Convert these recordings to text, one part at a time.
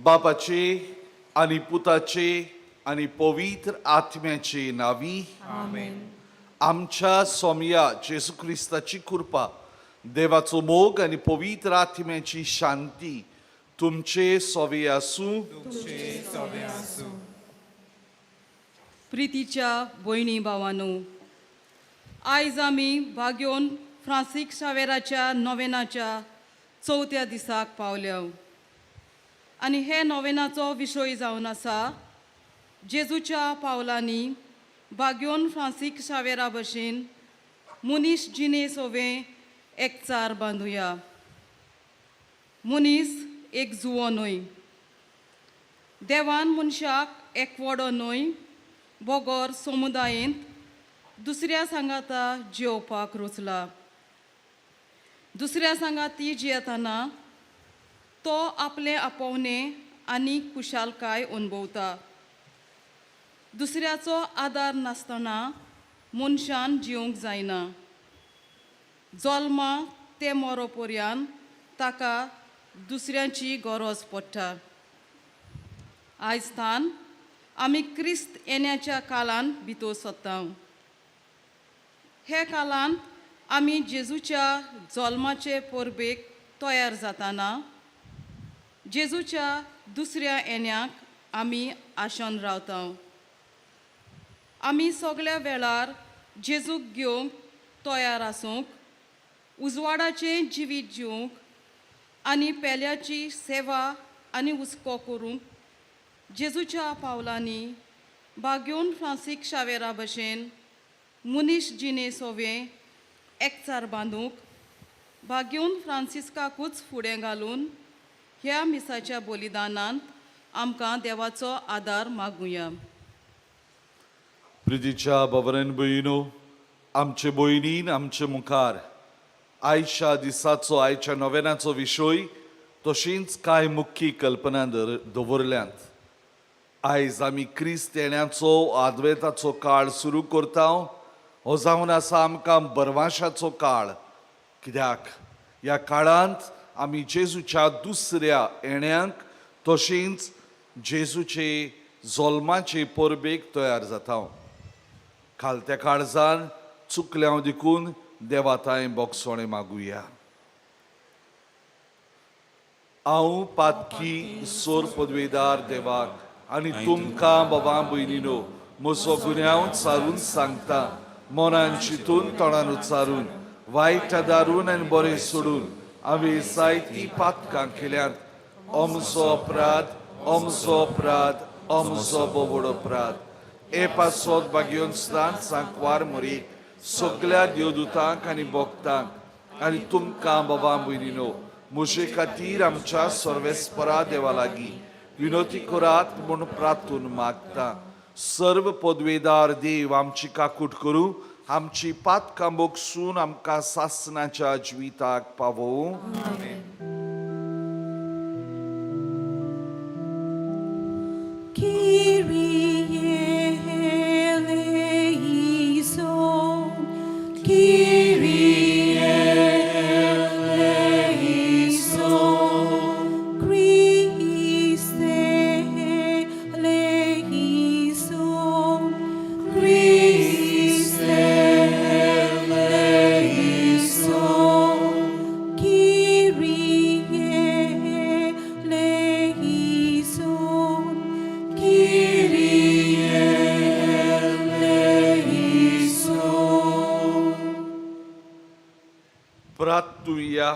बापाचे आनी पुताचे आनी पवित्र आत्म्याचे नावी. आमेन. आमच्या सोमया जेजू क्रिस्ताची कृपा, देवाचो मोग आनी पवित्र आत्म्याची शांती तुमचे सोवे आसूं. तुमचे सोबे आसूं. प्रितीच्या भयणी भावानू, आयज आमी भाग्योन फ्रांसीक शावेराच्या नोवेनाच्या चवथ्या दिसाक पावल्या आनी हे नोवेनाचो विशय जावन आसा जेजूच्या पावलांनी भाग्योन फ्रांसीक शावेरा भशेन मनीस जिणे सोवे एकचार बांदुया. मनीस एक जुवो न्हय, देवान मनशाक एकवडो न्हय बगर समुदायेंत दुसऱ्या सांगाता जियोवपाक रुचला. दुसऱ्या सांगाती जियेतना तो आपले आपोवणे आनी खुशालकाय अणभवता. दुसऱ्याचो आदार नासतना मनशान जिवंक जायना. जल्मा ते मरो पर्यंत ताका दुसऱ्यांची गरज पडटा. आयज थान आमी क्रिस्त येण्याच्या काळान भितर सोदता. हे काळांत आमी जेजूच्या जल्माचे परबेक तयार जाताना जेजूच्या दुसऱ्या येण्याक आमी आशन रावता. आमी सगळ्या वेळार जेजूक घेवंक तयार आसूंक, उजवाडाचें जिवीत जिवंक आनी पेल्याची सेवा आनी हुस्को करूंक जेजूच्या पावलांनी बाग्योन फ्रांसीक शावेरा भशेन मनीस जिणे सोवे एकचार बांदूंक बाग्योन फ्रांसिस्काकूच फुडें घालून ह्या मिसाच्या बलिदानांत आमकां देवाचो आदार मागुया. प्रितीच्या बाबरन भयणो, आमचे भयणीन आमचे मुखार आयच्या दिसाचो, आयच्या नोवेनाचो विशय तशींच कांय मुख्य कल्पना दवरल्यांत. आयज आमी क्रिस्त येण्याचो आद्वेताचो काळ सुरू करता. हो जावन आसा आमकां बरवाशाचो काळ, कित्याक ह्या काळांत आमी जेजूच्या दुसऱ्या येण्याक तशेंच जेजूचे जल्माचे परबेक तयार जाता. खालत्या काळजान चुकल्या हांव देखून देवा तांय बोगसोणें मागुया. हांव पातकी सोर पदवेदार देवाक आनी तुमकां बाबा भयणीनो म्हजो गुन्यांव सारून सांगता. मनान चिंतून तोंडान उच्चारून वायट दारून आनी बरें सोडून हांवें जायतीं पातकां केल्यांत. अमचो अपराध, अमचो अपराध, अमचो बोवड अपराध. हे पासत बागेवन स्थान सांकवार मोरीक सगल्या देवदूतांक आनी भक्तांक आनी तुमकां बाबा भयणीनो म्हजे खातीर आमच्या सर्वेस्परा देवा लागीं विनोती करात म्हूण प्रार्थून मागता. सर्व पदवेदार देव आमची काकूट करूं, आमची पातकां बोगसून आमकां सासणाच्या जिविताक पावोवं. Kyrie eleison, Kyrie eleison, Christe eleison, Christe eleison, Kyrie eleison, Kyrie eleison. प्रार्थुया.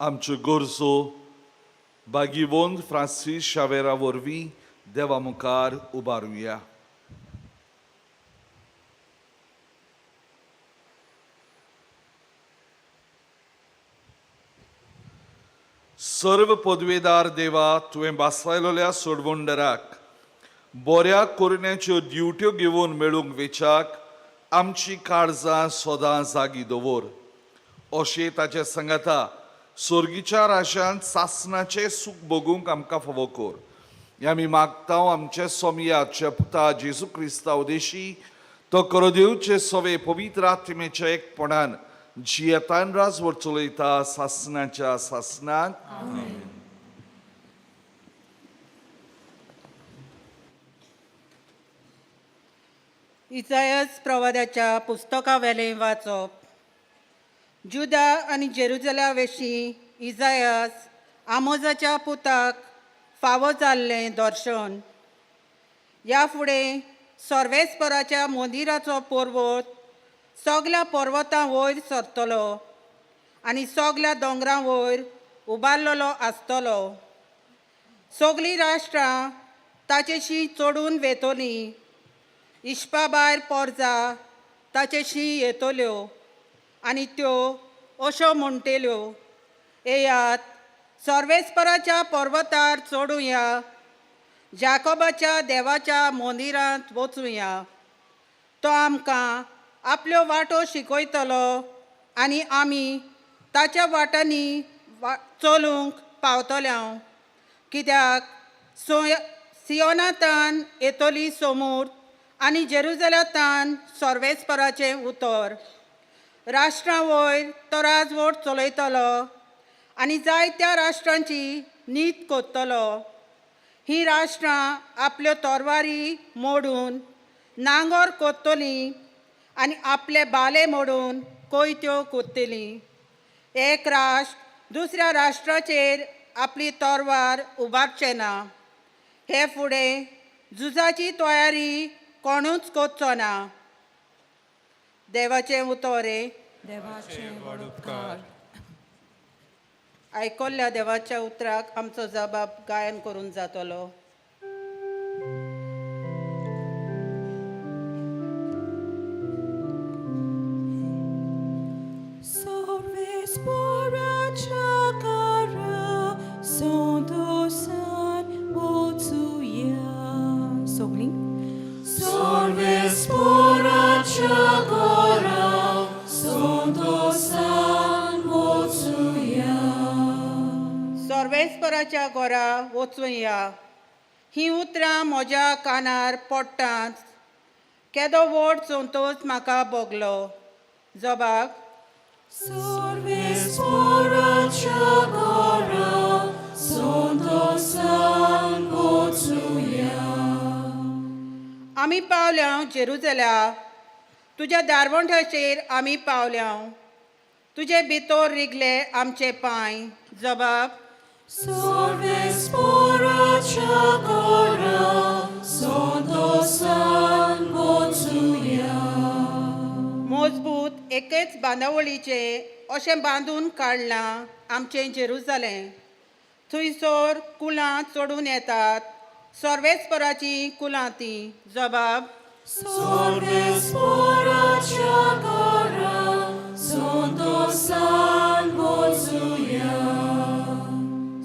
आमच्यो गरजो बागीवोन फ्रांसीस शावेरा वरवीं देवा मुखार उबारुया. सर्व पदवेदार देवा, तुवें बासायलोल्या सोडवणदाराक बऱ्या कोरण्याच्यो ड्युट्यो घेवन मेळूंक वेचाक आमची काळजां सदां जागी दवर. अशें ताचे सांगाता सोर्गीच्या राशांत सासणाचें सूख भोगूंक आमकां फावो कर. हें आमी मागता आमच्या सोमयाच्या पुता जेजू क्रिस्ता उदेशी तो करो दिवचे सवे पवित्र आत्मेच्या एकपणान जियेतान राजवट चलयता सासणाच्या सासणाक. इजायस प्रवादाच्या पुस्तकावेलें वाचप. जुदा आनी जेरुजला विशीं इजायस आमोजाच्या पुताक फावो जाल्लें दर्शन. ह्या फुडें सर्वेस्पराच्या मंदिराचो पर्वत सगल्या पर्वतां वयर सरतलो आनी सगल्या दोंगरां वयर उबारलेलो आसतलो. सगलीं राष्ट्रां ताचेशी चडून वेतलीं, इश्पा भायर पोरजा ताचेशी येतल्यो आनी त्यो अश्यो म्हणटेल्यो, येयात सर्वेस्पराच्या पर्वतार चडुया, जाकोबाच्या देवाच्या मंदिरांत वचुया. तो आमकां आपल्यो वाटो शिकयतलो आनी आमी ताच्या वाटांनी चलूंक पावतले. कित्याक सियोनातान येतली सोमूर आनी जेरुजलातान सर्वेस्पराचें उतर. राष्ट्रां वयर तो राजवट चलयतलो आनी जायत्या राष्ट्रांची नीत करतलो. हीं राष्ट्रां आपल्यो तरवारी मोडून नांगर कोत्तलीं आनी आपले बाले मोडून कोयत्यो कोत्तलीं. एक राष्ट्र दुसऱ्या राष्ट्राचेर आपली तरवार उबारचें ना. हे फुडें झुजाची तयारी कोणूच करचो ना. देवाचें उतर हें. देवाचे व्हड उपकार. आयकल्ल्या देवाच्या उतराक आमचो जबाब गायन करून जातलो. सर्वेस्पराच्या घरा वचुया. हीं उतरां म्हज्या कानार पडटांच केदो व्हड संतोश म्हाका भोगलो. जबाब. आमी पावल्या जेरुजल्या, तुज्या दारवंठाचेर आमी पावल्या. तुजे भितर रिगले आमचे पांय. जबाब. मजबूत एकेच बांदावळीचे अशें बांदून काडलां आमचें जेरुजालें. थंयसर कुलां चडून येतात, सर्वेस्पराचीं कुलां तीं. जबाब.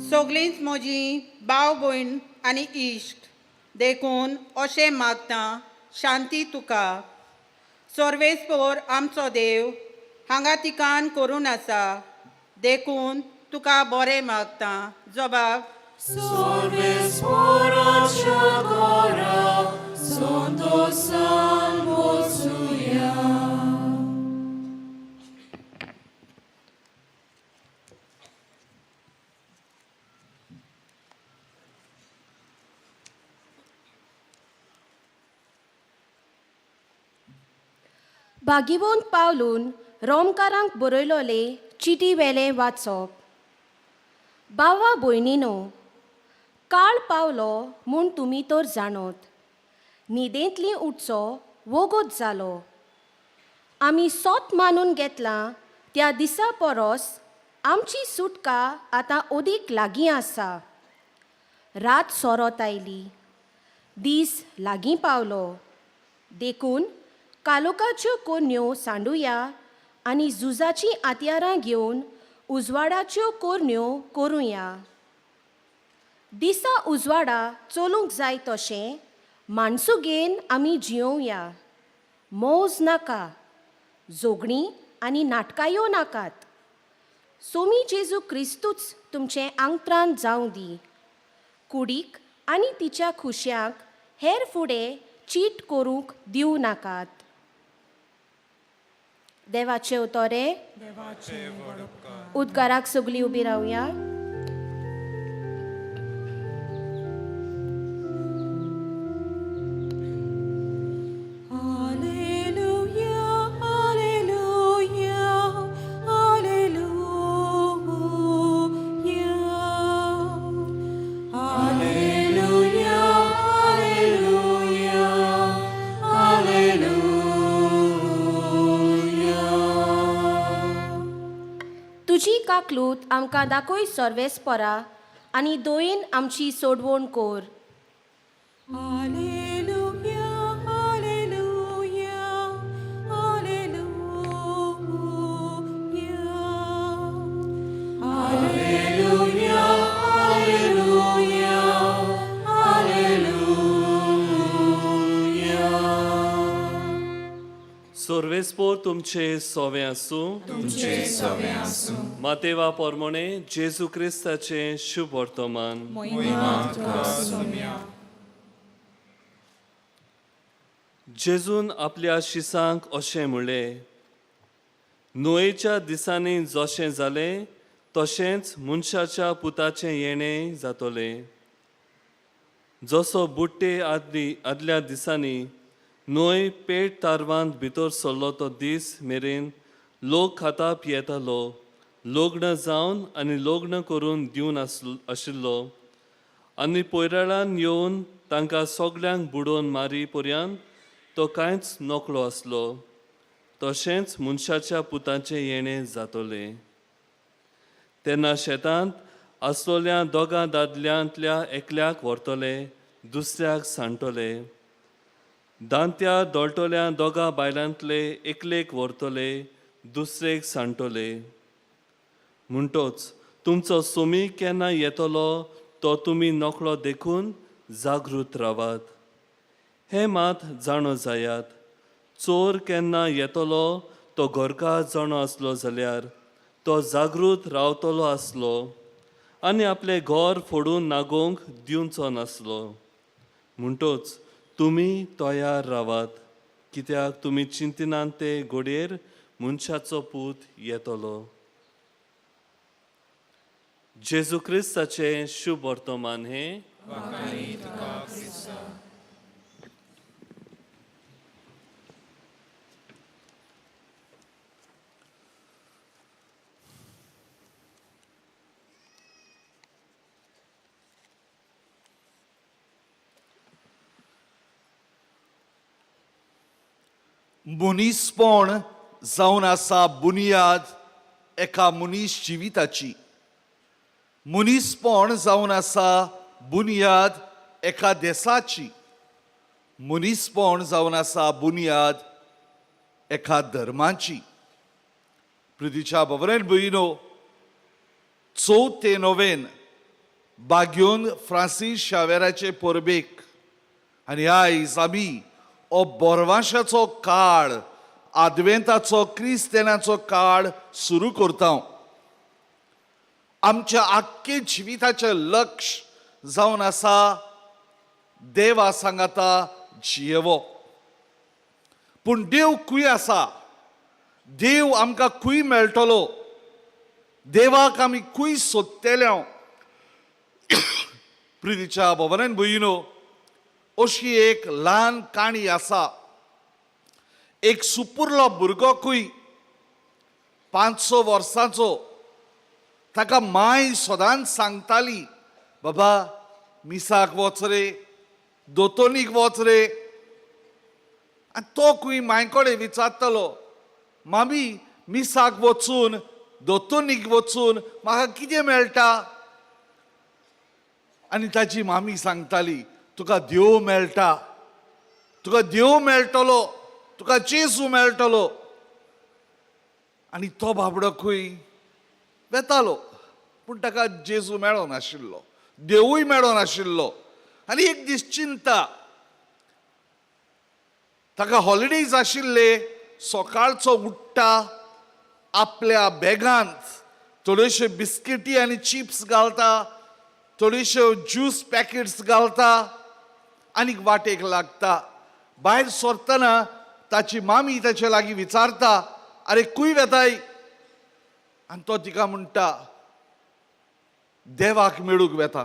सगलींच म्हजीं भाव भयण आनी इश्ट, देखून अशें मागता, शांती तुका. सर्वेस्पोर आमचो देव हांगा तिकान करून आसा, देखून तुका बरें मागता. जबाब. भागिवंत पावलून रोमकारांक बरयलोले चिटी वेलें वाचप. बावा भयणीनो, काळ पावलो म्हूण तुमी तर जाणत. न्हिदेंतली उठचो वोगोत जालो. आमी सोत मानून घेतलां त्या दिसा परस आमची सुटका आतां अदीक लागीं आसा. रात सोरोत आयली, दीस लागीं पावलो. देखून कालोकाच्यो कोरन्यो सांडुया आनी झुजाचीं आत्यारां घेवन उजवाडाच्यो कोरन्यो करुया. दिसा उजवाडा चलूंक जाय तशें माणसुगेन आमी जियोवया. मौज नाका, जोगणीं आनी नाटकायो नाकात. सोमी जेजू क्रिस्तूच तुमचें आंगत्रान जावं दी. कुडीक आनी तिच्या खुशयांक हेर फुडें चीट करूंक दिवं नाकात. देवाचे उतोरे देवाचे व्हड उपकार. उद्गाराक सगळीं उबी रावया. Alleluia, Alleluia, Alleluia. Alleluia, Alleluia, Alleluia. तुजी काकलूत आमकां दाखय सर्वेस्परा आनी दोयेन आमची सोडवण कोर. Alleluia, Alleluia, Alleluia. Alleluia, Alleluia, Alleluia. सोर्वेस्पोर तुमचे सोवे आसूं. तुमचे सवे आसूं. मातेवा पोरमोणे जेजू क्रिस्ताचें शुभ वर्तमान. मोहिमा तुका सोम्या. जेजून आपल्या शिसांक अशें म्हणलें, न्हंयेच्या दिसांनी जशें जालें तशेंच मनशाच्या पुताचें येणें जातलें. जसो बुट्टे आदली आदल्या दिसांनी न्हंय पेट तारवांत भितर सरलो तो दीस मेरेन लोक खाता पियेतालो, लग्न जावन आनी लग्न करून दिवन आशिल्लो आनी पयराळान येवन तांकां सगल्यांक बुडोवन मारी पर्यंत तो कांयच नकळो आसलो. तशेंच मनशाच्या पुताचें येणें जातलें. तेन्ना शेतांत आसलोल्या दोगां दादल्यांतल्या एकल्याक व्हरतले, दुसऱ्याक सांडटले. दांत्या दळटल्या दोगां बायलांतले एकलेक व्हरतले, दुसरेक सांडटले. म्हणटोच तुमचो सोमी केन्ना येतलो तो तुमी नकळो देखून जागृत रावात. हें मात जाणो जायात, चोर केन्ना येतलो तो घरकार जाणो आसलो जाल्यार तो जागृत रावतलो आसलो आनी आपलें घर फोडून नागोवंक दिवचो नासलो. म्हणटोच तुमी तयार रावात, कित्याक तुमी चिंतिनात ते घडयेर मनशाचो पूत येतलो. जेजू क्रिस्ताचें शुभ वर्तमान हें. वाखारी तुका क्रिस्ता. मनीसपण जावन आसा बुनियाद एका मनीस जिविताची. मनीसपण जावन आसा बुनियाद एका देसाची. मनीसपण जावन आसा बुनियाद एका धर्माची. प्रितीच्या बबरेन भयणो, चवथ ते नोवेन बाग्योन फ्रांसीस शावेराचे परबेक आनी आयज आमी हो बोरवाशाचो काळ, आदवेंताचो क्रिस्तेनाचो काळ सुरू करता. आमच्या आख्खे जिविताचें लक्ष जावन आसा देवा सांगाता जियेवप. पूण देव खंय आसा? देव आमकां खंय मेळटलो? देवाक आमी खंय सोदतले? प्रितीच्या भवनान भयणो, अशी एक ल्हान काणी आसा. एक सुपुरलो भुरगो खंय 5-6 वर्सांचो, ताका माय सदांच सांगताली, बाबा मिसाक वच रे, दोतोनीक वच रे. आनी तो खंय मांय कडेन विचारतालो, मामी मिसाक वचून दोतोनीक वचून म्हाका कितें मेळटा? आनी ताची मामी सांगताली, तुका देव मेळटा, तुका देव मेळटलो, तुका जेजू मेळटलो. आनी तो बाबडो खंय वेतालो, पूण ताका जेजू मेळोनाशिल्लो, देवूय मेळोनाशिल्लो. आनी एक दीस चिंता, ताका हॉलिडेज आशिल्ले, सकाळचो उठ्ठा, आपल्या बॅगांत थोड्योश्यो बिस्किटी आनी चिप्स घालता, थोड्योश्यो ज्यूस पॅकेट्स घालता आनी वाटेक लागता. भायर सरतना ताची मामी ताचे लागीं विचारता, आरे खूंय वेताय? आनी तो तिका म्हणटा, देवाक मेळूंक वेता,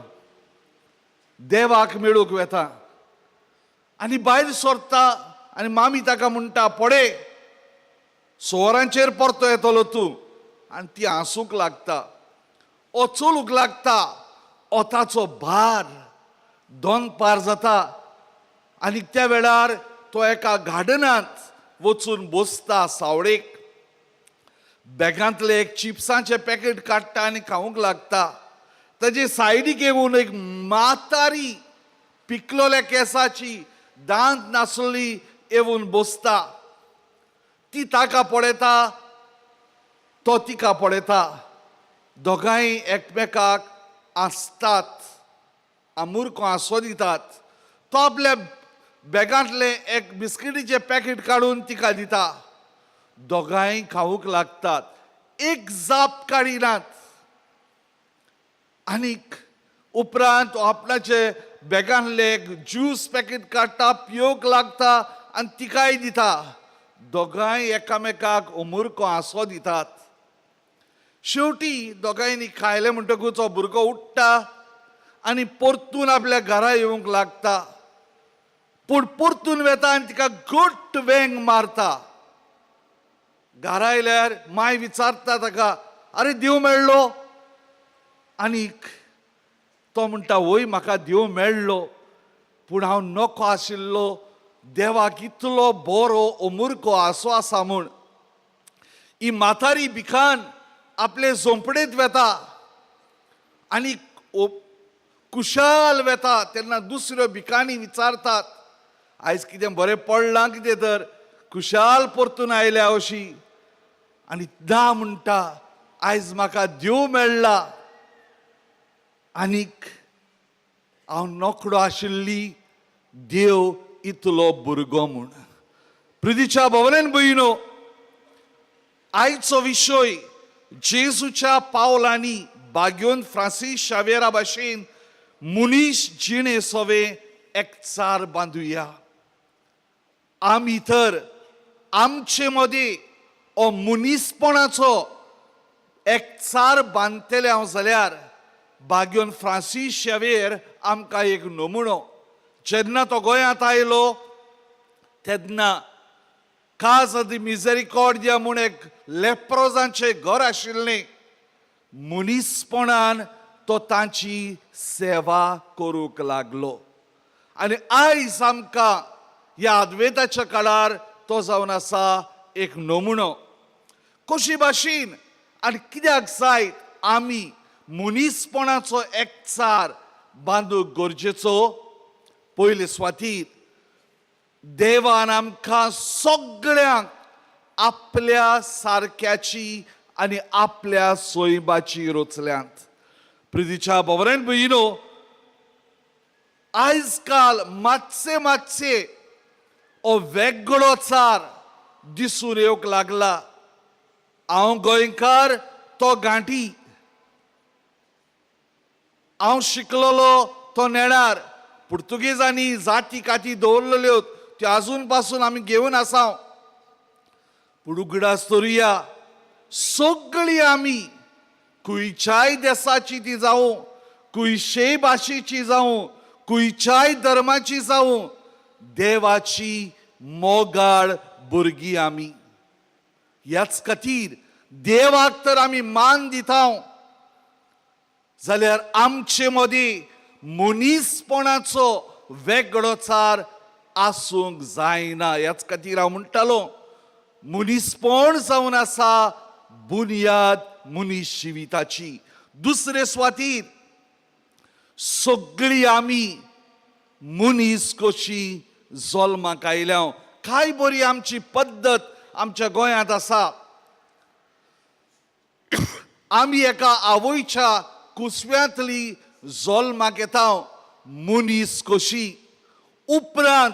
देवाक मेळूंक वेता. आनी भायर सरता आनी मामी ताका म्हणटा, पडे 6 वरांचेर परतो येतलो तूं. आनी ती हांसूंक लागता. ओ चलूंक लागता. ओताचो भार दनपार जाता आनी त्या वेळार तो एका गार्डनांत वचून बसता सावळेक. बॅगांतलें एक चिप्सांचें पॅकेट काडटा आनी खावंक लागता. ताजे सायडीक येवन एक म्हातारी पिकलोल्या केंसाची, दांत नासली येवन बसता. ती ताका पळयता, तो तिका पळयता. दोगांय एकमेकाक आसतात, आमुरको हांसो दितात. तो आपल्या बॅगांतलें एक बिस्किटीचें पॅकेट काडून तिका दिता. दोगांय खावंक लागतात, एक जाप काडिनात. आनीक उपरांत तो आपणाचे बॅगांतलें एक ज्यूस पॅकेट काडटा, पियोवंक लागता आनी तिकाय दिता. दोगांय एकामेकाक अमुरको हांसो दितात. शेवटी दोगांयनी खायलें म्हणटकूच हो भुरगो उठ्ठा आनी परतून आपल्या घरा येवंक लागता. पूण परतून वेता आनी तिका घट्ट वेंग मारता. घरा आयल्यार माय विचारता ताका, आरे देव मेळ्ळो? आनीक तो म्हणटा, वय म्हाका देव मेळ्ळो, पूण हांव नको आशिल्लो देवाक इतलो बरो अमुरको हांसो आसा म्हूण. ही म्हातारी भिकान आपले झोंपडेंत वेता आनी कुशाल वेता. तेन्ना दुसऱ्यो भिकांनी विचारतात, आयज कितें बरें पडलां कितें तर कुशाल परतून आयल्या अशी? आनी ना म्हणटा, आयज म्हाका देव मेळ्ळा आनीक हांव नोकडो आशिल्ली देव इतलो भुरगो म्हूण. प्रितीच्या भवनेन भयणो, आयचो विशय जेजूच्या पावलांनी बाग्योन फ्रांसीस शावेरा भाशेन मनीस जिणे सोवे एकचार बांदुया. आमी तर आमचे मदीं हो मनीसपणाचो एकचार बांदतले हांव जाल्यार बाग्योन फ्रांसीस शावेर आमकां एक नमुनो. जेन्ना तो गोंयांत आयलो तेन्ना काज दी मिजरिकॉर्डिया म्हूण एक लेप्रोजांचें घर आशिल्लें. मनीसपणान तो तांची सेवा करूंक लागलो आनी आयज आमकां ह्या आद्वेताच्या काळार तो जावन आसा एक नमुनो. कशी भाशेन आनी कित्याक जायत आमी मनीसपणाचो एकचार बांदूंक गरजेचो? पयले सुवातीर देवान आमकां सगळ्यांक आपल्या सारक्याची आनी आपल्या सोयबाची रचल्यांत. प्रितीच्या भवरेन भयणो, आयज काल मातशे मातशे हो वेगळो चार दिसून येवंक लागला. हांव गोंयकार, तो गांठी, हांव शिकलेलो, तो नेणार. पुर्तुगेजांनी जाती काती दवरलेल्यो त्यो आजून पासून आमी घेवन आसा. पूण उगडास दवरुया, सगळीं आमी खंयच्याय देसाची ती जावं, खंयचेय भाशेची जावं, खंयच्याय धर्माची जावं, देवाची मोगाळ भुरगीं आमी. ह्याच खातीर देवाक तर आमी मान दिता जाल्यार आमचे मदीं मनीसपणाचो वेगळोचार आसूंक जायना. ह्याच खातीर हांव म्हणटालो, मनीसपण जावन आसा बुनयाद मनीस जिविताची. दुसरे सुवातीर सगळीं आमी मनीस कशी जल्माक आयल्या. काय बरी आमची पद्दत आमच्या गोंयांत आसा. आमी एका आवयच्या कुसव्यांतली जल्माक येता मनीस कशी. उपरांत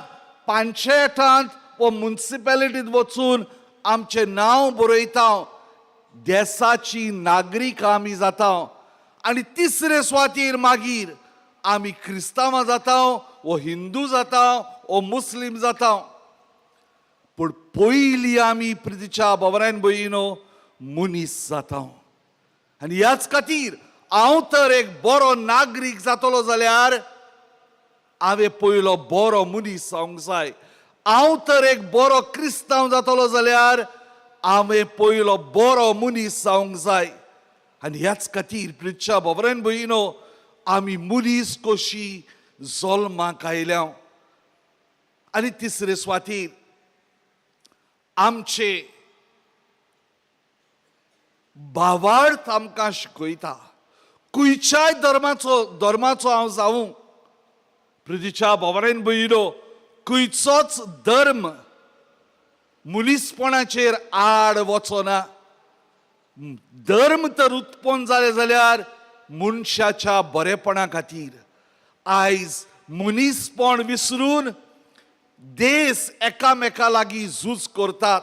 पंचायतांत वा मुन्सिपेलिटींत वचून आमचें नांव बरयता, देसाची नागरीक आमी जाता. आनी तिसरे सुवातीर मागीर आमी क्रिस्तांवां जाता वो हिंदू जाता वो मुस्लीम जाता. पूण पयलीं आमी प्रितीच्या बाबरान भयणीनो मनीस जाता. आनी ह्याच खातीर हांव तर एक बरो नागरीक जातलो जाल्यार हांवें पयलो बरो मनीस जावंक जाय. हांव तर एक बरो क्रिस्तांव जातलो जाल्यार हांवें पयलो बरो मनीस जावंक जाय. आनी ह्याच खातीर प्रितच्या बाबरान भयणीनो आमी मनीस कशी जल्माक आयल्या. आनी तिसरे सुवातीर आमचे भावार्थ आमकां शिकयता. खंयच्याय धर्माचो हांव जावूं, प्रितीच्या बाबरान भयणीनो खंयचोच धर्म मनीसपणाचेर आड वचना. धर्म तर उत्पन्न जाले जाल्यार मनशाच्या बरेपणा खातीर. आयज मनीसपण विसरून देश एकामेका लागीं झूज करतात.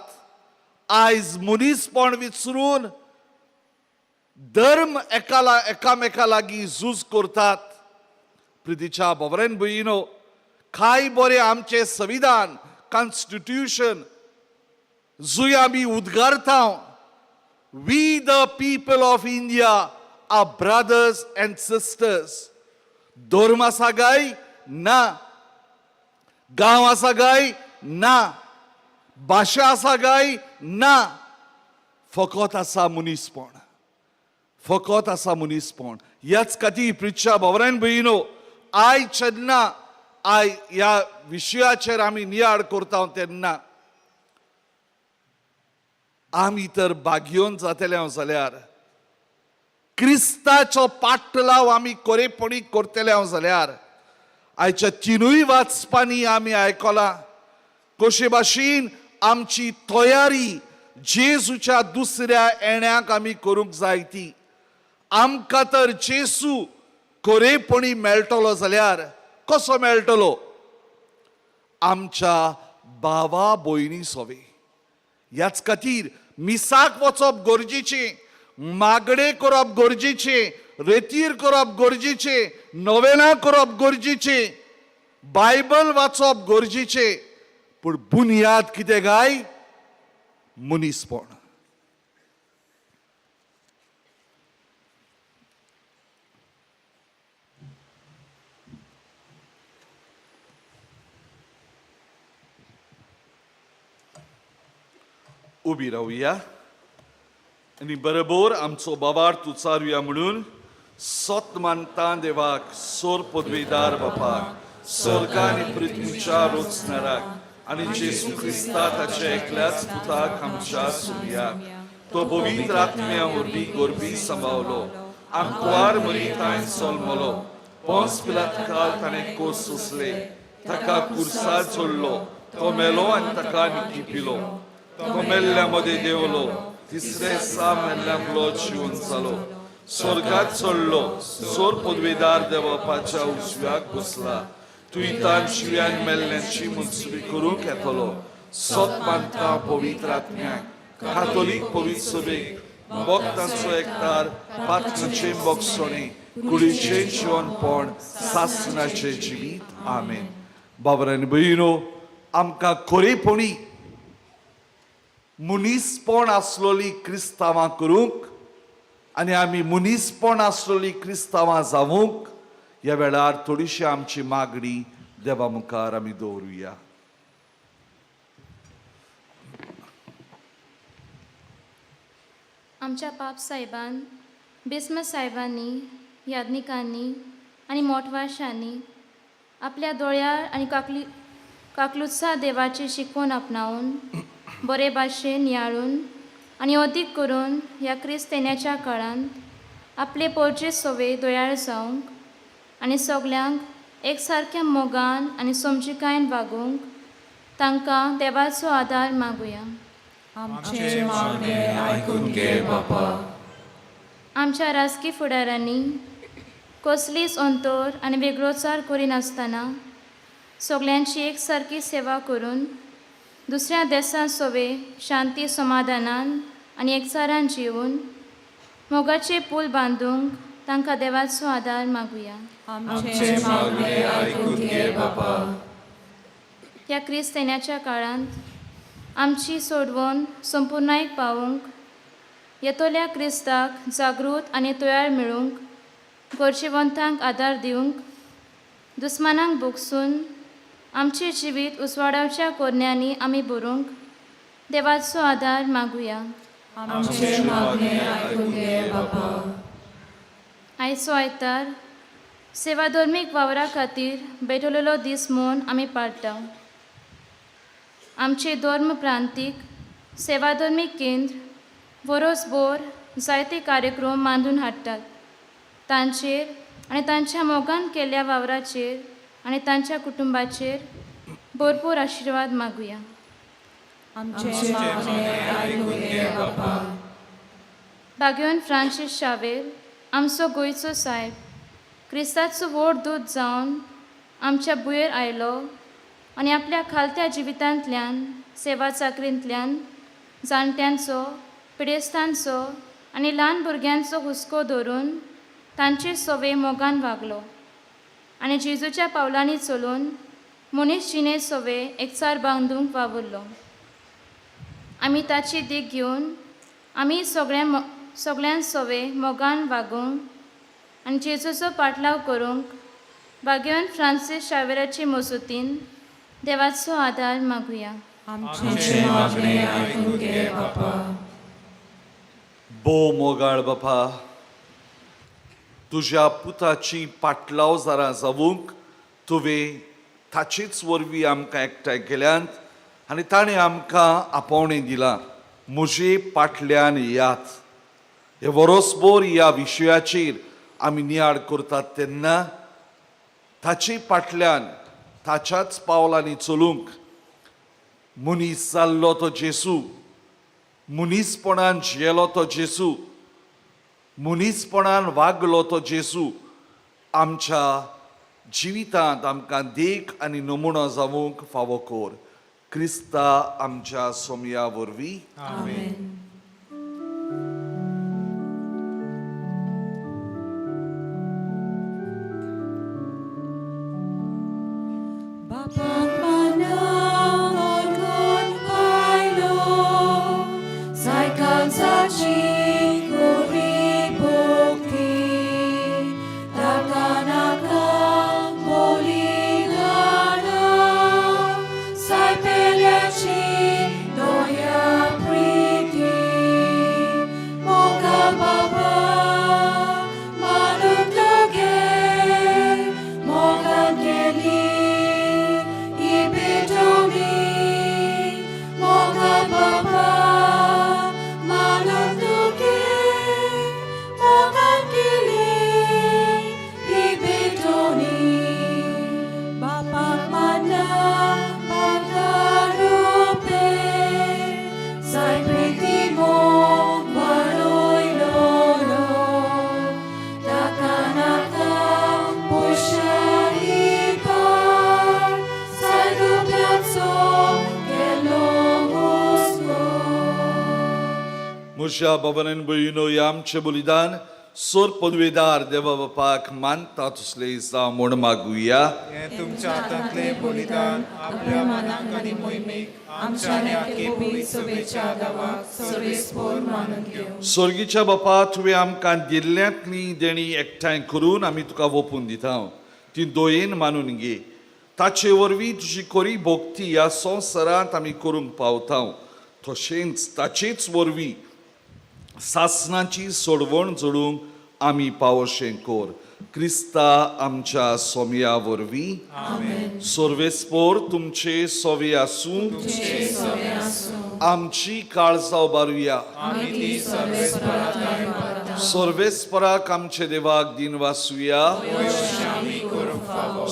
आयज मनीसपण विसरून धर्म एकामेका लागीं झूज करतात. प्रितीच्या बाबरान भयणीनो काय बरें आमचें संविधान कॉन्स्टिट्यूशन जुंय आमी उद्गारता, We the people of India are brothers and sisters. धर्म आसा काय ना, गांव आसा काय ना, भाशा आसा काय ना, फकत आसा मनीसपण, फकत आसा मनीसपण. ह्याच खातीर प्रितच्या बाबरान भयणीनो आयज जेन्ना आयज ह्या विशयाचेर आमी नियाळ करता तेन्ना आमी तर भाग्योन जातले हांव जाल्यार क्रिस्ताचो पाटलाव आमी कोरेपणी करतले हांव जाल्यार आयच्या तिनूय वाचपांनी आमी आयकलां कशे भाशेन आमची तयारी जेजूच्या दुसऱ्या येण्याक आमी करूंक जाय ती. आमकां तर जेजू कोरेपणी मेळटलो जाल्यार कसो मेळटलो? आमच्या भावा भयणी सोवे. ह्याच खातीर मिसाक वचप गरजेचें, मागणें करप गरजेचें, रेतीर करप गरजेचें, नोवेनां करप गरजेचें, बायबल वाचप गरजेचें, पूण बुन्याद कितें काय? मनीसपण. उबी रावया आनी बरोबर आमचो बाबार उचारुया म्हणून सत मानता देवाक, सोर पदवीदार बापाक, स्वर्ग आनी पृथ्वीच्या रोचणाराक आनी जेजू क्रिस्ता ताच्या एकल्याच पुताक आमच्या सुर्याक, तो पवित्र आत्म्या वरवीं गोरबी सांबावलो, आंकवार मरी तांय सोलमलो, पोंस पिलात काल ताणें कोस सोंसले, ताका कुर्सार चडलो, तो मेलो आनी ताका निकिपिलो, तो मेल्ल्या मदें देंवलो, तिसरे दिसा मेल्ल्यांतलो जिवन जालो, स्वर्गात चडलो, सोर पदवेदार देवपाच्या उजव्याक बसला, तुयतान शिव्यान मेल्ल्यांची मनसुबी करूंक येतलो. सत मानता पवित्र आत्म्याक, कातोलीक पवित्र सभेक, भक्तांचो एकतार, पात्रांचें बक्षणे, कुडीचें जिवनपण, सासणाचें जिवीत. आमेन. बाबरा आनी भयणीनो आमकां खरेपणी मनीसपण आसलोली क्रिस्तांवां करूंक आनी आमी मनीसपण आसलोली क्रिस्तांवां जावूंक ह्या वेळार थोडीशी आमची मागणी देवा मुखार आमी दवरुया. आमच्या पाप साहेबान, बिस्म साहेबांनी, याज्ञिकांनी आनी मोटवाशांनी आपल्या दोळ्यार आनी काकलुत्सा देवाची शिकवण आपणावन बरे भाशेन नियाळून आनी अदीक करून ह्या क्रिस्तेन्याच्या काळांत आपले पोरचे सोवे दोयाळ जावंक आनी सगल्यांक एकसारक्या मोगान आनी समजिकायेन वागूंक तांकां देवाचो आदार मागुया. आमचे मागणे आयकून घे बापा. आमच्या राजकी फुडारांनी कसलीच अंतर आनी वेगळोचार करिनासतना सगल्यांची एकसारकी सेवा करून दुसऱ्या देशां सोवे शांती समाधानान आनी एकचारान जिवन मोगाचे पूल बांदूंक तांकां देवाचो आदार मागुया. आमचे मागणे आयकून घे बापा. ह्या क्रिस्तेन्याच्या काळांत आमची सोडवण संपुर्णायक पावूंक, येतोल्या क्रिस्ताक जागृत आनी तयार मेळूंक, गरजेवंतांक आदार दिवंक, दुस्मानांक भोगसून आमचें जिवीत उजवाडावच्या कोरण्यांनी आमी बरोवंक देवाचो आदार मागुया. आमचे मागणे आयकून घे बापा. आयचो आयतार सेवाधर्मीक वावरा खातीर बेठवलेलो दीस म्हूण आमी पाळटा. आमचे धर्म प्रांतीक सेवाधर्मीक केंद्र वरोसभर जायते कार्यक्रम मांडून हाडटात. तांचेर आनी तांच्या मोगान केल्ल्या वावराचेर आनी तांच्या कुटुंबाचेर भरपूर आशिर्वाद मागुया. आमचे मागणे आयकून घे बापा. बागेवन फ्रांसीस शावेर आमचो गोंयचो सायब क्रिस्ताचो व्हड दूत जावन आमच्या भुंयेर आयलो आनी आपल्या खालत्या जिवितांतल्यान सेवा चाकरींतल्यान जाणट्यांचो, पिडेस्तांचो आनी ल्हान भुरग्यांचो हुस्को धरून तांचे सवे मोगान वागलो आनी जेजूच्या पावलांनी चलून मनीस जिणे सवे एकचार बांदूंक वावुरलो. आमी ताची देख घेवन आमी सगळ्यां सवे मोगान वागूंक आनी जेजूचो पाटलाव करूंक भाग्यवंत फ्रांसीस शावेराचे मजतीन देवाचो आदार मागुया. आमचे मागणे आयकून घे बापा. भोव मोगाळ बापा, तुज्या पुताची पाटलाव जरा जावूंक तुवें ताचेच वरवीं आमकां एकठांय केल्यांत आनी ताणें आमकां आपोवणें दिलां, म्हजे पाटल्यान यात. हे वरोसभर ह्या विशयाचेर आमी नियाळ करतात तेन्ना ताचे पाटल्यान ताच्याच पावलांनी चलूंक मनीस जाल्लो तो जेसू, मनीसपणान जियेलो तो जेसू, मनीसपणान वागलो तो जेसू आमच्या जिवितांत आमकां देख आनी नमुनो जावंक फावो कर. क्रिस्ता आमच्या सोमया वरवीं. आमेन. बापाक मानां ओळखून आयलो, सायकांचाची कोरी भक्ती, ताका नाका बलिदानां, सायपेल्याची दया प्रिती, मोगा बाबा मानून तुगे, मोगान केली ही भेटवणी, मोगा बाबा मानून तुगे, मोगान केली ही भेटवणी, बापाक माना बागारुपे, साय प्रिती मोग वाडयलोलो, ताका नाका पयशांनी पार, साय रुप्याचो केलो हुस्को. म्हज्या बाबान भयणीनो, ह्या आमचें बलिदान सोर पदवेदार देवा बापाक मानता तसलें जावं म्हूण मागुया. हें तुमच्या हातांतलें बलिदान आपल्या मनाक आनी मोहिमेक आमच्या आनी आख्खे पवित्र सभेच्या दावाक सर्वेस्पोर मानून घेवं. स्वर्गीच्या बापा, तुवें आमकां दिल्ल्यांतली देणी एकठांय करून आमी तुका वोपून दिता, ती दोयेन मानून घे. ताचे वरवीं तुजी कोरी भोक्ती ह्या संवसारांत आमी करूंक पावता, तशेंच ताचेच वरवीं सासणाची सोडवण जोडूंक आमी पावोशें कोर. क्रिस्ता आमच्या सोमया वरवीं. सर्वेस्पोर तुमचे सोवे आसूं. आमची काळजां उबारुया. सर्वेस्पराक आमचे देवाक दिन वासुया.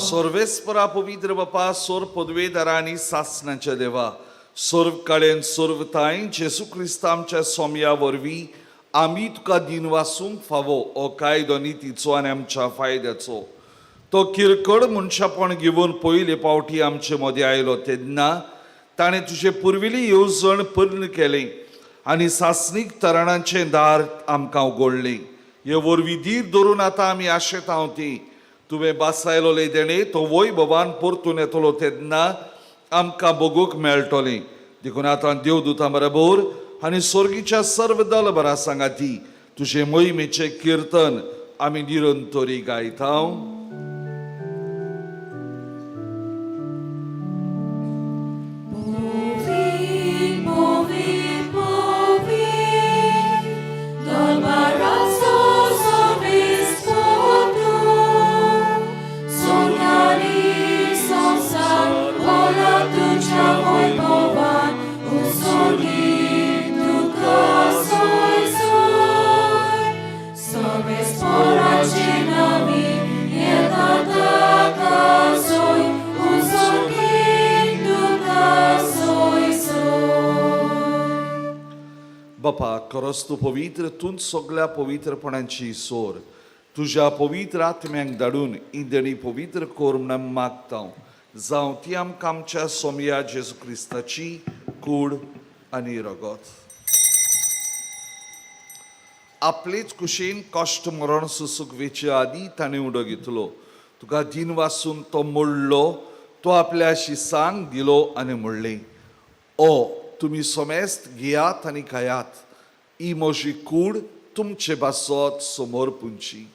सर्वेस्परा पवित्र बापा, सोर पदवेदारांनी सासणाच्या देवा, सर्व कडेन सर्व तांय जेसू क्रिस्त आमच्या सोमया वरवीं आमी तुका दिन वासूंक फावो. हो कायदो नितीचो आनी आमच्या फायद्याचो. तो किरकोळ मनशापण घेवन पयले फावटी आमचे मदें आयलो तेन्ना ताणें तुजे पुर्विल्ली येवजण पूर्ण केली आनी सासणीक तरणांचें दार आमकां उगडलें. हे वरवीं धीर धरून आतां आमी आशेता ती तुवें बासायलोलें देणें तो वैभवान परतून येतलो तेन्ना आमकां बगूंक मेळटलें. देखून आतां देवदूतां बरोबर आनी स्वर्गीच्या सर्व दल बरा सांगाती तुजे मोहिमेचें किर्तन आमी निरंतरी गायता. बापा खरोच तूं पवित्र, तूंच सगल्या पवित्रपणाची सोर. तुज्या पवित्र आत्म्यांक धाडून ही देणी पवित्र कर म्हूण मागता, जावं ती आमकां आमच्या सोमया जेजू क्रिस्ताची कूड आनी रगत. आपलेच कुशीन कश्ट मरण सुसूक वेचे आदी ताणें उडो घेतलो. तुका दिन वासून तो मोडलो, तो आपल्या शिसांक दिलो आनी म्हणलें, ओ तुमी समेस्त घेयात आनी खायात, ही म्हजी कूड तुमचे पासत समोर पुंची.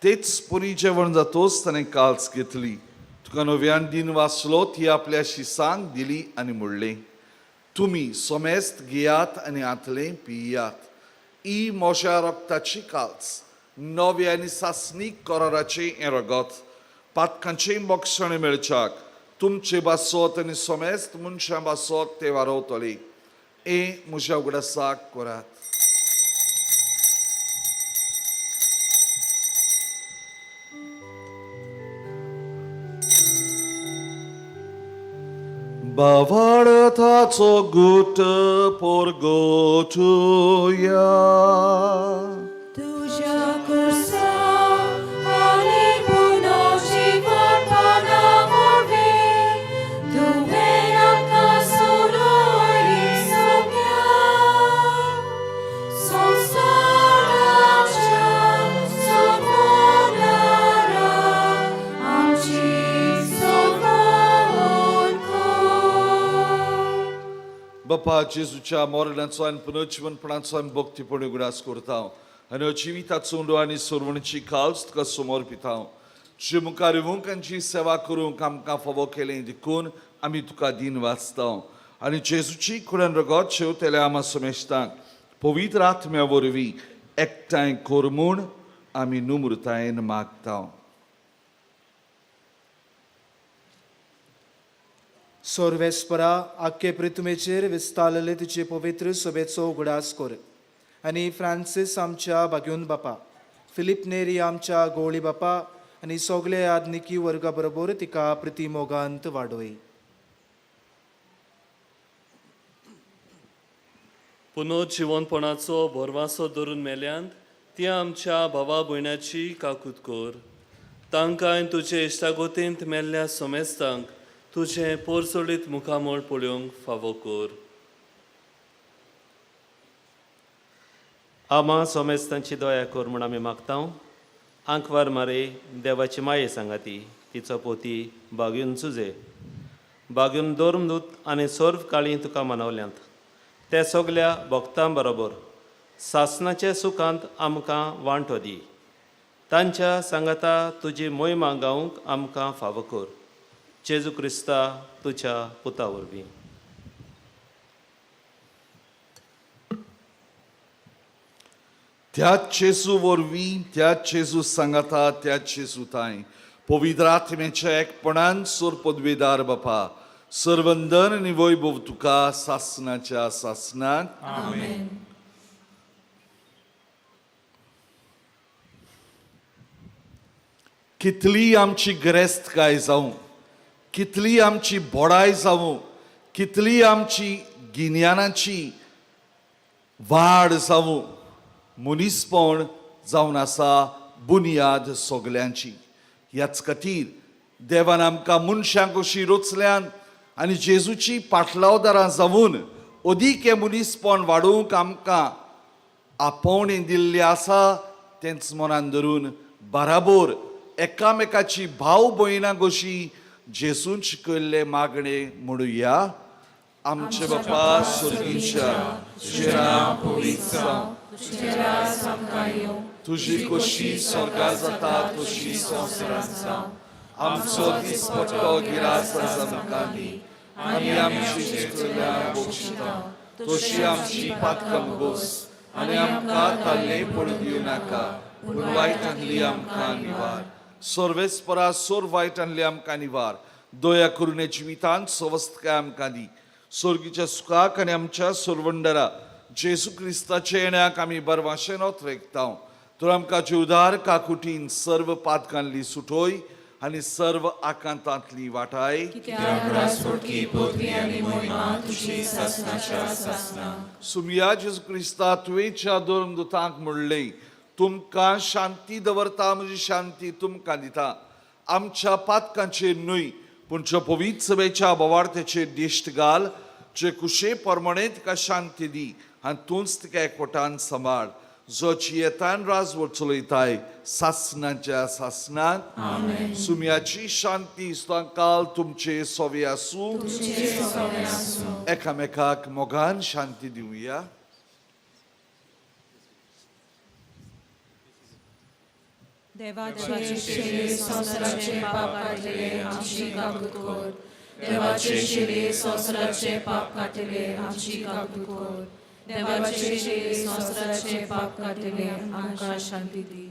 तेच परी जेवण जातोच ताणें काल्स घेतली, तुका नव्यान दिन वाचलो, ती आपल्या शिसांक दिली आनी म्हणलें, तुमी समेस्त घेयात आनी हातलें पियात, ही म्हज्या रक्ताची काल्स, नव्या आनी सासणीक कराराचें हें रगत, पातकांचें बक्षण मेळच्याक तुमचे बासत आनी समेस्त मनशां बासत ते वारवतले. हें म्हज्या उगडासाक करात. बावार्थाचो गुट पोरगोटुया. तुज्या कुर्सा आनी पुनर्जीवनपणा वरवीं तुवें आमकां सोडयली सोम्या. संवसाराच्या सोडवणारा आमची सोडवण कर. बापा जेजूच्या मरणाचो आनी पुनर्जीवनपणाचो आमी भक्तीपणी उगडास करता आनी जिविताचो उंडो आनी सोडवणीची काल्स तुका समोर पिता. तुजे मुखार येवंक आनी सेवा करूंक आमकां फावो केलें देखून आमी तुका दिन वाचता आनी जेजूची कुडन रगत शेवतेल्या आमा समेस्तांक पवित्र आत्म्या वरवीं एकठांय कर म्हूण आमी नम्रतायेन मागता. सोर्वेस्परा आख्खे पृथ्वीचेर विस्तारलेले तुजे पवित्र सभेचो उगडास कर आनी फ्रांसीस आमच्या बागेवन बापा, फिलीप नेरी आमच्या गोवळी बापा आनी सगळे आदनिकी वर्गा बरोबर तिका प्रिती मोगांत वाडोय. पुनर्जिवनपणाचो भरवासो धरून मेल्यांत ती आमच्या भावा भयणाची काकूत कर. तांकां तुजे इश्टागोतींत मेल्ल्या समेस्तांक तुजें पोरसोळीत मुखामळ पळोवंक फावो कर. आमा सोमेस्तांची दया कर म्हूण आमी मागता. आंकवार मारे देवाची माये सांगाती तिचो पोती बागून सुजे बागून धर्मदूत आनी सर्व काळी तुका मनवल्यांत ते सगल्या भक्तां बरोबर सासणाच्या सुखांत आमकां वांटो दी. तांच्या सांगाता तुजी मोहिमा गावंक आमकां फावो कर. जेजू क्रिस्ता तुज्या पुता वरवीं. त्याच जेजू वरवीं, त्याच जेजू सांगाता, त्याच जेजू तांय पवित्र आत्म्याच्या एकपणान सोर पदवेदार बापा, सर्वंदन आनी वैभव तुका सासणाच्या सासणाक. आमेन. कितली आमची गिरेस्तकाय जावं, कितली आमची बोडाय जावं, कितली आमची गिन्यानाची वाड जावं, मनीसपण जावन आसा बुनियाद सगल्यांची. ह्याच खातीर देवान आमकां मनशांक अशी रचल्यान आनी जेजूची पाटलावदारां जावन अदीक हें मनीसपण वाडोवंक आमकां आपोवणें दिल्लें आसा तेंच मनान धरून बाराबोर एकामेकाची भाव भयणां कशी जेसून शिकयल्ले मागणे म्हणुया. आमचे बापा स्वर्गीच्या, तुजें नांव पवित्र जावं, तुजी खोशी स्वर्गार जाता तशी संवसारांत जावं. आमचो दिसपट्टो गिरास आज आमकां दी आनी आमची चुकल्या बक्षिता तशी आमची पातकां गोस आनी आमकां ताल्ले पडूं दिवं नाका, पूण वायटांतली आमकां निवार. सर्वेस्परा सोर वायटांतली आमकां निवार, दया करुणे जिवितांत सवस्तकाय आमकां दी. स्वर्गीच्या सुखाक आनी आमच्या सोरवंडरा जेजू क्रिस्ताच्या येण्याक आमी बरवाशेन रेखता. तर आमकां जिवदार काकुटीन सर्व पातकांतली सुटोय आनी सर्व आकांतांतली वाटाय. सुमिया जेजू क्रिस्ता, तुवेच्या धर्मदूतांक म्हणलें, तुमकां शांती दवरता, म्हजी शांती तुमकां दिता. आमच्या पातकांचेर न्हय पूण ज्यो पवित्र सभेच्या बोवार्थेचेर दिश्ट घाल, जे कुशे प्रमाणे तिका शांती दी आनी तूंच तिका एकवटान सांबाळ, जो जियेतान राजवट चलयताय सासनाच्या सासनाक. सुम्याची शांती काल तुमचे सोवे आसूं. एकामेकाक मोगान शांती दिवया. देवाचे शेरे संवसाराचे पाप काडटले आमची काकूत कर. देवाचे शेरे संवसाराचे पाप काडटले आमची काकूत कर. देवाचे शेरे संवसाराचे पाप काडटले आमकां शांती दी.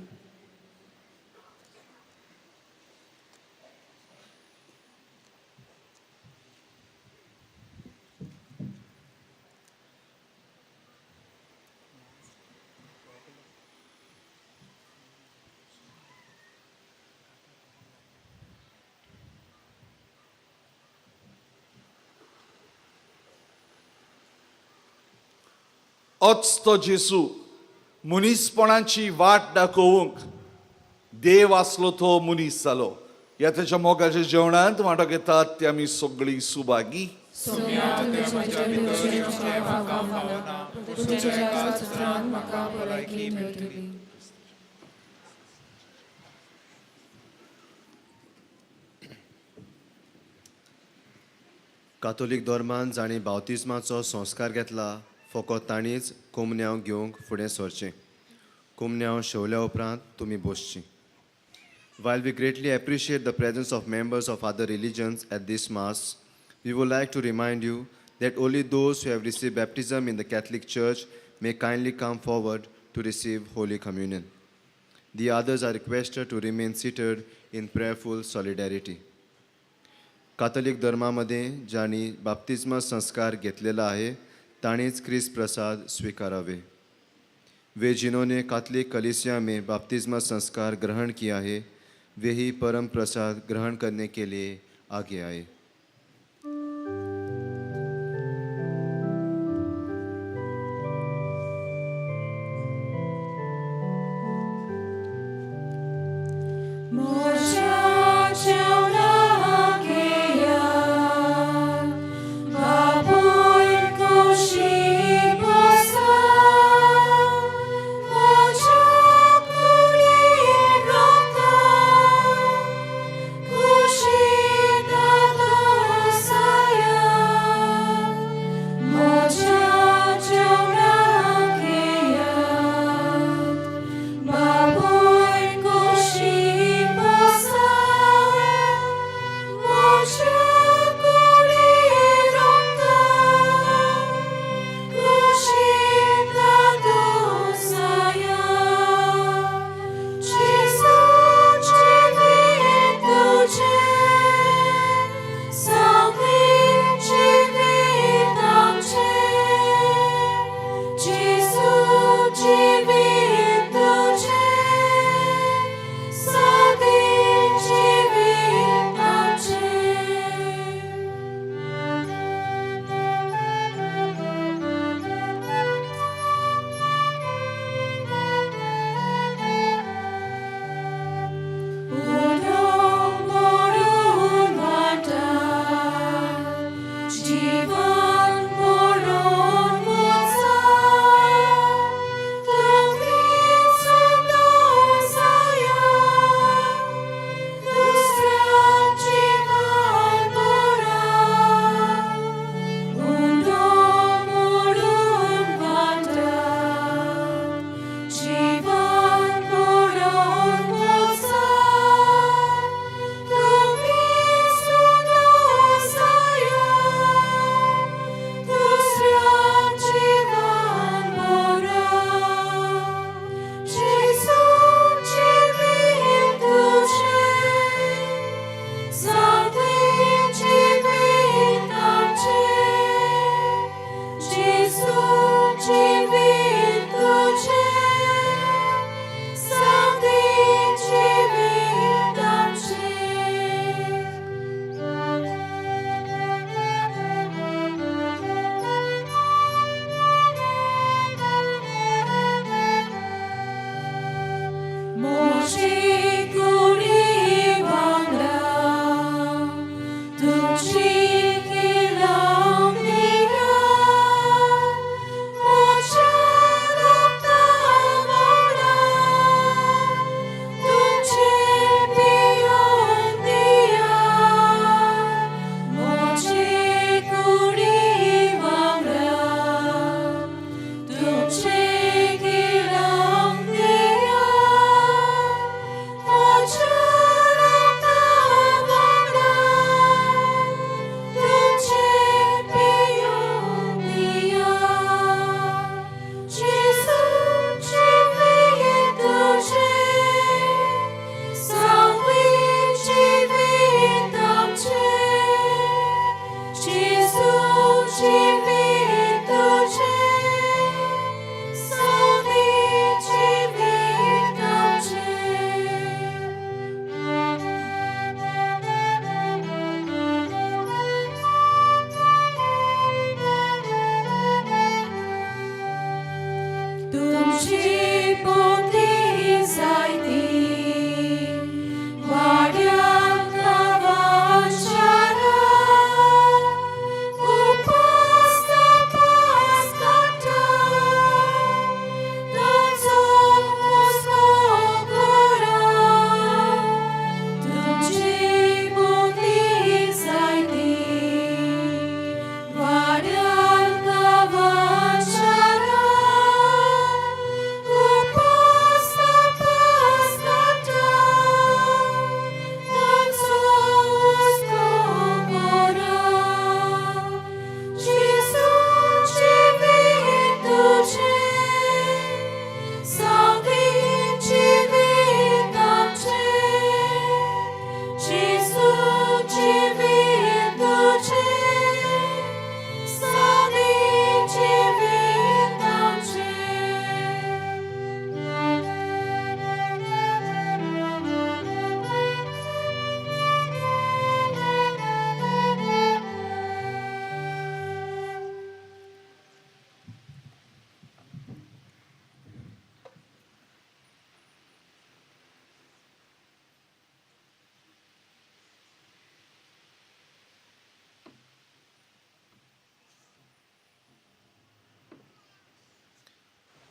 अच तो जेसू मनीसपणाची वाट दाखोवंक देव आसलो तो मनीस जालो. ह्या तेच्या मोगाच्या जेवणांत वांटो घेतात ते आमी सगळीं सुभागी. कातोलीक धर्मान जांणी बावतिज्माचो संस्कार घेतला फकत तांणीच कोमन्यांव घेवंक फुडें सरचें. कोमन्यांव शेवल्या उपरांत तुमी बसचीं. While we greatly appreciate the presence of members of other religions at this Mass, we would like to remind you that only those who have received baptism in the Catholic Church may kindly come forward to receive Holy Communion. The others are requested to remain seated in prayerful solidarity. Catholic धर्मामध्ये ज्यांनी बाप्तिज्म संस्कार घेतलेला आहे तांणीच क्रिस्त प्रसाद स्वीकारावे. वे जिन्होंने Catholic कलीसिया में बाप्तिज्म संस्कार ग्रहण किया है वे ही परम प्रसाद ग्रहण करने के लिए आगे आए. बापूय कुशी बसा.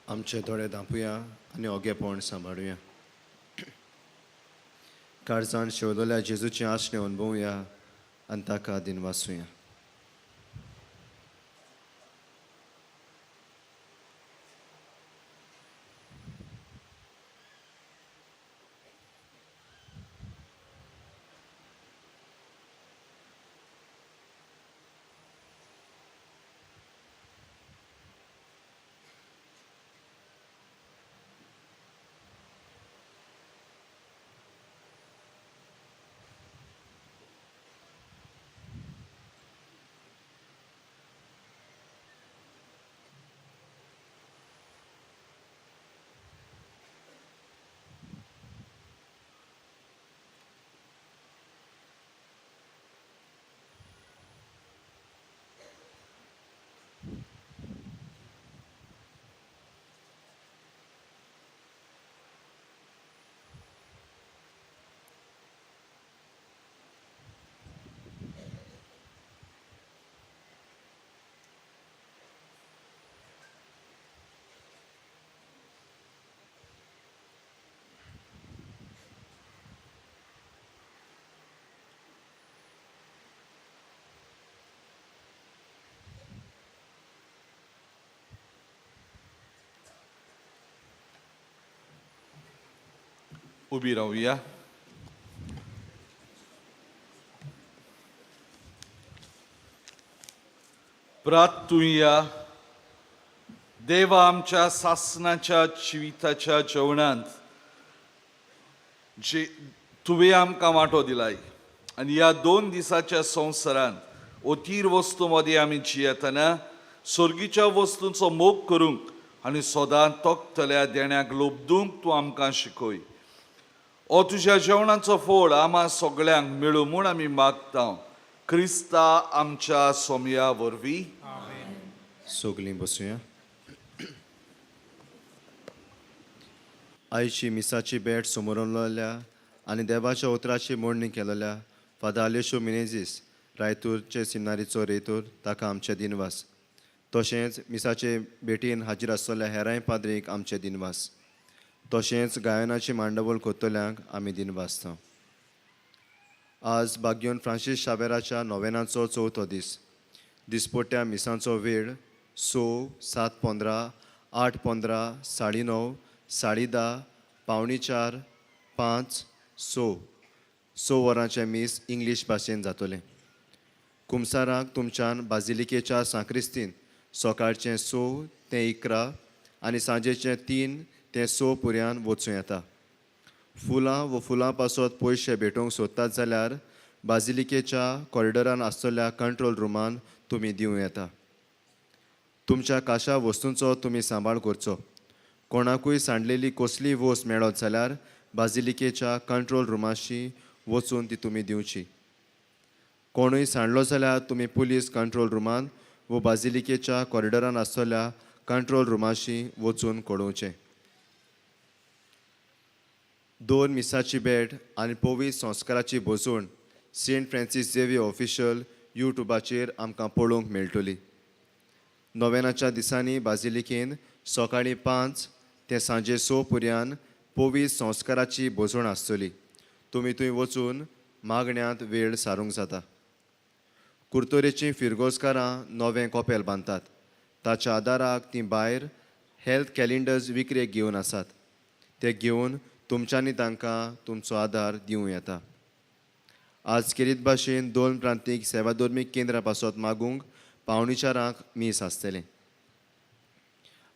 आमचे दोळे धांपुया आनी ओगेपण सांबाळुया. काळजान शेवलेल्या जेजूचें आसणें अणभवया आनी ताका दिनवासुया. उबी रावया. प्रार्थुया. देवा, आमच्या सासनाच्या जिविताच्या जेवणांत जे तुवें आमकां वांटो दिलाय आनी ह्या 2 दिसाच्या संवसारांत अतीर वस्तू मदीं आमी जियेतना सर्गीच्या वस्तूंचो मोग करूंक आनी सदां तोखतल्या देण्याक लोबदूंक तूं आमकां शिकय. ओ तुज्या जेवणाचो फोड आमा सगळ्यांक मेळूं म्हूण आमी मागता, क्रिस्ता आमच्या सोमया वरवीं. सगलीं बसुया. आयची मिसाची भेट समोरल्या आनी देवाच्या उतराची मोडणी केलेल्या फादर आलेशो मिनेझीस रायतूरचे सिमनारीचो रेतूर ताका आमचे दिनवास. तशेंच मिसाचे भेटीन हाजीर आसलेल्या हेरांय पाद्रीक आमचे दिनवास. तशेंच गायनाची मांडवळ कोत्तल्यांक आमी दिनवासता. आज बाग्योन फ्रांसीस शावेराच्या नोवेनाचो 4थो दीस. दिसपोट्या मिसांचो वेळ 6, 7:15, 8:15, 9:30, 10:30, 3:45, 5, 6. 6 वरांचें मीस इंग्लीश भाशेन जातलें. कुमसाराक तुमच्यान बाजिलिकेच्या सांक्रिस्तीन सकाळचें 6 ते 11 आनी सांजेचें 3 ते 6 पुऱ्यान वचूं येता. फुलां वो फुलां पासत पयशे भेटोवंक सोदतात जाल्यार बाजिलिकेच्या कॉरिडोरान आसतल्या कंट्रोल रुमान तुमी दिवं येता. तुमच्या काशा वस्तूंचो तुमी सांबाळ करचो. कोणाकूय सांडलेली कसलीय वस्त मेळत जाल्यार बाजिलिकेच्या कंट्रोल रुमाशी वचून ती तुमी दिवची. कोणूय सांडलो जाल्यार तुमी पुलीस कंट्रोल रुमान वो बाजिलिकेच्या कॉरिडोरान आसतल्या कंट्रोल रुमाशी वचून कळोवचें. 2 मिसाची भेट आनी 25 संस्काराची भोजवण सेंट फ्रांसीस झेवियर ऑफिशियल यूट्यूबाचेर आमकां पळोवंक मेळटली. नोवेनाच्या दिसांनी बाजिलिकेन सकाळीं 5 ते सांजे 6 पुऱ्यान 25 संस्काराची भोजवण आसतली. तुमी थंय वचून मागण्यांत वेळ सारूंक जाता. कुर्तोरेचीं फिरगोजकारां नवें कोपेल बांदतात. ताच्या आदाराक तीं भायर हेल्थ कॅलेंडर्स विकरेक घेवन आसात. ते घेवन तुमच्यांनी तांकां तुमचो आदार दिवं येता. आज केरीत भाशेन 2 प्रांतीक सेवाधर्मीक केंद्रां पासत मागूंक 3:45 मीस आसतलें.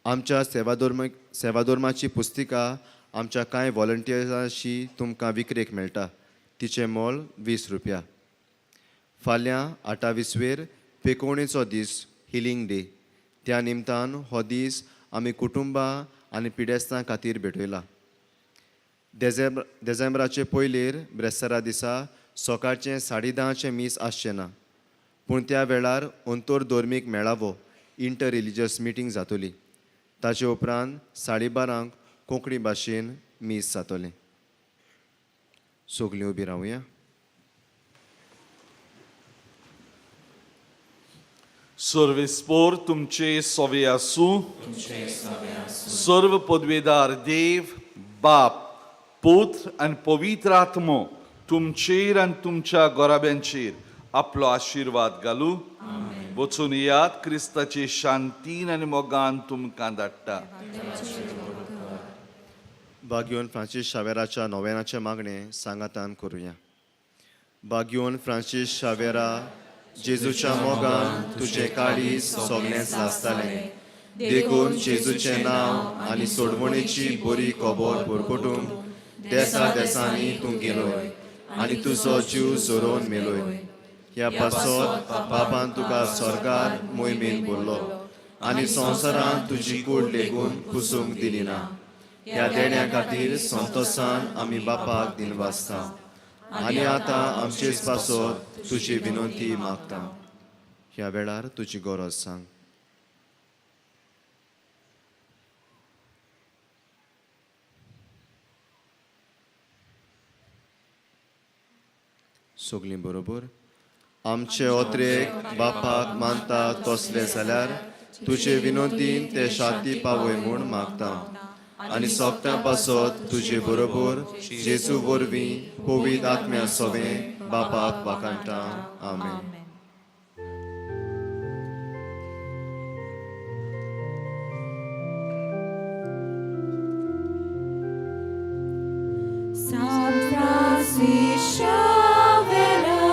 आमच्या सेवाधर्माची पुस्तिका आमच्या कांय वॉलंटियर्सांशी तुमकां विकरेक मेळटा. तिचें मोल 20 रुपया. फाल्यां 28वेर पेकोवणेचो दीस, हिलींग डे. त्या निमतान हो दीस आमी कुटुंबां आनी पिडेस्तां खातीर भेटयला. देझेंब्राचे पयलेर ब्रेस्तारा दिसा सकाळचें 10:30 मीस आसचें ना, पूण त्या वेळार अंतर धर्मीक मेळावो इंटर रिलिजियस मिटींग जातली. ताचे उपरांत 12:30 कोंकणी भाशेन मीस जातलें. सगलीं उबी रावया. सर्वेस्पोर तुमचे सोवे आसूं. सर्व पदवेदार देव बाप पुत्र आनी पवित्र आत्मो तुमचेर आनी तुमच्या गोराब्यांचेर आपलो आशिर्वाद घालू. वचून येयात, क्रिस्ताचे शांतीन आनी मोगान तुमकां धाडटा. बाग्योन फ्रांसीस शावेराच्या नोवेनाचें मागणें सांगातान करुया. बाग्योन फ्रांसीस शावेरा, जेजूच्या मोगान तुजें काळीज सगळेंच नासतालें, देखून जेजूचें नांव आनी सोडवणेची बरी खबर परकोटूंक देसा देसांनी तूं गेलोय आनी तुजो जीव जोरोवन मेलोय. ह्या पासत बापान तुका स्वर्गार मोहिमेन भरलो आनी संवसारांत तुजी कूड लेगून कुसूंक दिली ना. ह्या देण्या खातीर संतोसान आमी बापाक दिनवासता आनी आतां आमचेच पासत तुजी विनंती मागता. ह्या वेळार तुजी गरज सांग. सगळीं बरोबर. आमचे ओत्रेक बापाक मानता तसले जाल्यार तुजे विनोदीन ते शांती पावय म्हूण मागता आनी सोगत्या पासत तुजे बरोबर जेजू वरवीं पवित्र आत्म्या सोवें बापाक वाखाणटा. आमेन. San Francis Xavera,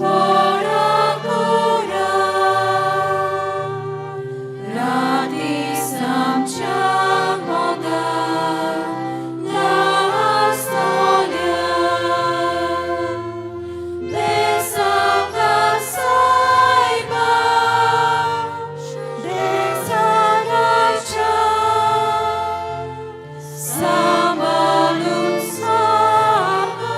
ora cora, rati samcha moga, la storia, besanga saiba, besanga. Samalun sapa,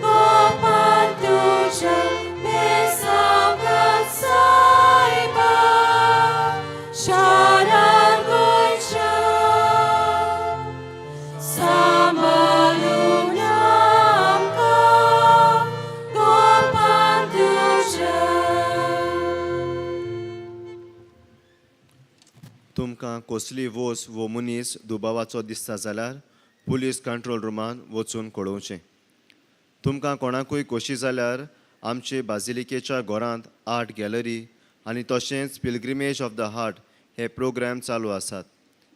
gopantuja, besangat saiba, sharan goicha. Samalun amka, gopantuja. तुमकां कसली वोस वो मनीस दुबावाचो दिसता जाल्यार पुलीस कंट्रोल रुमान वचून कळोवचें. तुमकां कोणाकूय खोशी जाल्यार आमचे बाजिलिकेच्या घरांत आर्ट गॅलरी आनी तशेंच पिलग्रिमेज ऑफ the heart हे प्रोग्राम चालू आसात,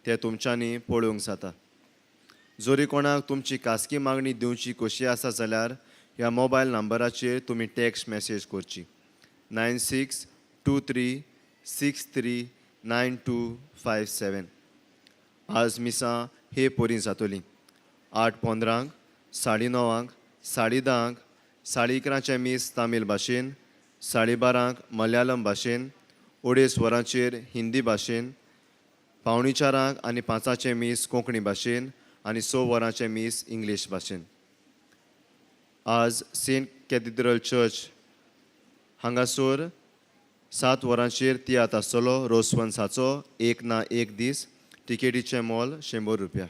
ते तुमच्यांनी पळोवंक जाता. जरी कोणाक तुमची खासगी मागणी दिवची खोशी आसा जाल्यार ह्या मोबायल नंबराचेर तुमी टॅक्स्ट मॅसेज करची 9623639257. आज मिसां हे परीं जातलीं. 8:15, 9:30, 10:30, 11:30 मीस तामील भाशेन, 12:30 मलयाळम भाशेन, 2:30 वरांचेर हिंदी भाशेन, 3:45 आनी 5 मीस कोंकणी भाशेन आनी 6 वरांचें मीस इंग्लीश भाशेन. आज सेंट कॅथिड्रल चर्च हांगासर 7 वरांचेर तियात्र आसतलो रोसवंसाचो एक ना एक दीस. तिकेटीचें मोल 100 रुपया.